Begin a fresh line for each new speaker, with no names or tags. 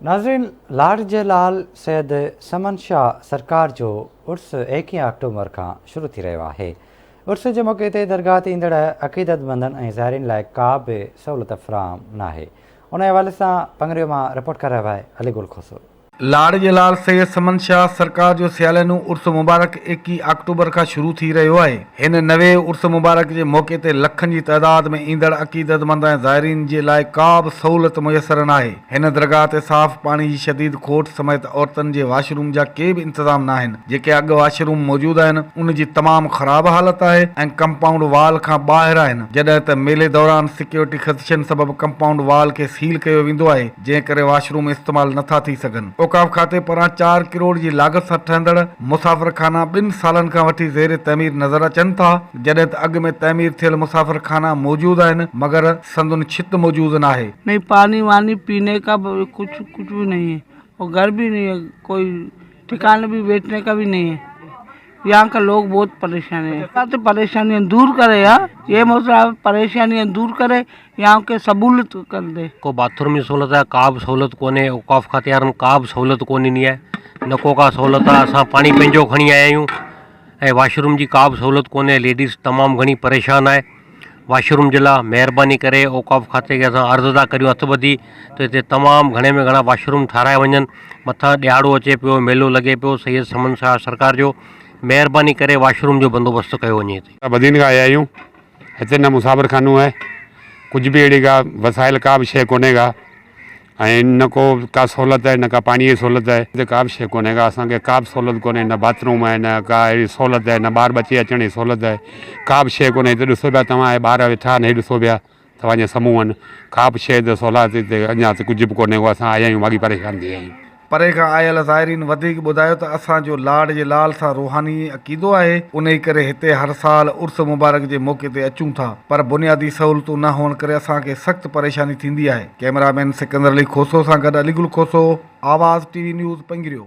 ناظرين لاڙ جي لال سيد سمن شاهه سرڪار جو عرس ايڪيهه آڪٽومبر کان شروع ٿي رهيو آهي. عرس جي موقعي تي درگاهه تي ايندڙ عقيدتمندن ۽ زائرين لاء ڪا به سهولت فراهم ناهي. ان حوالي سان پنگريو مان رپورٽ ڪري رهيو آهي علي گل کوسو.
لاڙ جي لال سيد سمن شاهه سرڪار جو سيالانو عرس مبارڪ ايڪيهه آڪٽوبر کان شروع ٿي رهيو آهي. هن نوين عرس مبارڪ جي موقعي تي لکن جي تعداد ۾ ايندڙ عقيدتمند ۽ زائرين جي لاء ڪا به سهولت ميسر ناهي. هن درگاهه تي صاف پاڻي جي شديد کوٽ سميت عورتن جي واش روم جا ڪي به انتظام ناهن. جيڪي اڳ واش روم موجود آهن ان جي تمام خراب حالت آهي ۽ ڪمپائونڊ وال کان ٻاهر آهن. جڏهن ته ميلي دوران سيڪيورٽي خدشن سبب ڪمپائونڊ وال کي سيل ڪيو ويندو آهي. جنهن ڪري واش روم استعمال نه ٿا ٿي سگهن. اوقاف کاتي پاران چار ڪروڙ جي لاڳت سان ٺهندڙ مسافر خانا ٻن سالن کان وٺي زير تعمير نظر اچن ٿا، جڏهن ته اڳ ۾ تعمير ٿيل مسافر خانا موجود آهن مگر سندن ڇت موجود ناهي.
نهين پاني واني پيني ڪا ڪجھ ڪجھ ڀي نهين هي اور گهر ڀي نهين هي ڪوئي ٺڪانو ڀي بيٺني ڪا ڀي نهين هي. يهان ڪا لوگ بهت پريشان هي ته پريشانيان دور ڪري ها يي مسئلا پريشانيان دور ڪري يهان کي سهولت ڪر the.
को बाथरूम جي سهولت آهي ڪا به سهولت ڪونهي اوقاف کاتي وارن ڪا به سهولت ڪونهي ڏني آهي نه ڪو ڪا سهولت آهي اسان پاڻي پنهنجو کڻي آيا آهيون ۽ واش روم جي ڪا به سهولت ڪونهي ليڊيز تمام گهڻي پريشان آهي واش روم جي لاء مهرباني ڪري اوقاف کاتي کي اسان عرض ٿا ڪريون هٿ ٻڌي ته هتي تمام گهڻي ۾ گهڻا واش روم ٺارايا وڃن مٿان ڏهاڙو اچي پيو ميلو لڳي پيو سيد سمن شاهه سرڪار جو مهرباني ڪري واش روم جو بندوبست ڪيو وڃي هتي.
بدين کان آيا آهيون هتي نه مسافر خانو آهي ڪجهه به اهڙي ڪا وسائل ڪا به شيء ڪونهي ڪا ۽ نه ڪو ڪا سهولت آهي نه ڪا پاڻي جي سهولت آهي هتي ڪا به شيء ڪونهي ڪا اسان کي ڪا به سهولت ڪونهي نه باٿ روم آهي نه ڪا اهڙي سهولت آهي نه ٻار ٻچي اچڻ جي سهولت آهي ڪا به شيء ڪونهي هتي ڏسو پيا توهان هي ٻار ويٺا آهن هي ڏسو پيا توهان جي سمون آهن ڪا به شيء هتي سهولت هتي اڃا ته ڪجهه به ڪونهي ڪو اسان آيا آهيون باقي پريشان ٿي ويا آهيون.
پري کان آيل زائرين وڌيڪ ٻڌايو ته اسان جو لاڙ جي لال سان روحاني عقيدو آهي انهي ڪري هتي هر سال عرس مبارڪ جي موقعي تي اچون ٿا پر بنيادي سهولتون نه هئڻ ڪري اسان کي سخت پريشاني ٿيندي آهي ڪئميرا مين سڪندر علي کوسو سان گڏ Ali Gul Khoso, Awaz T V news, Pangrio.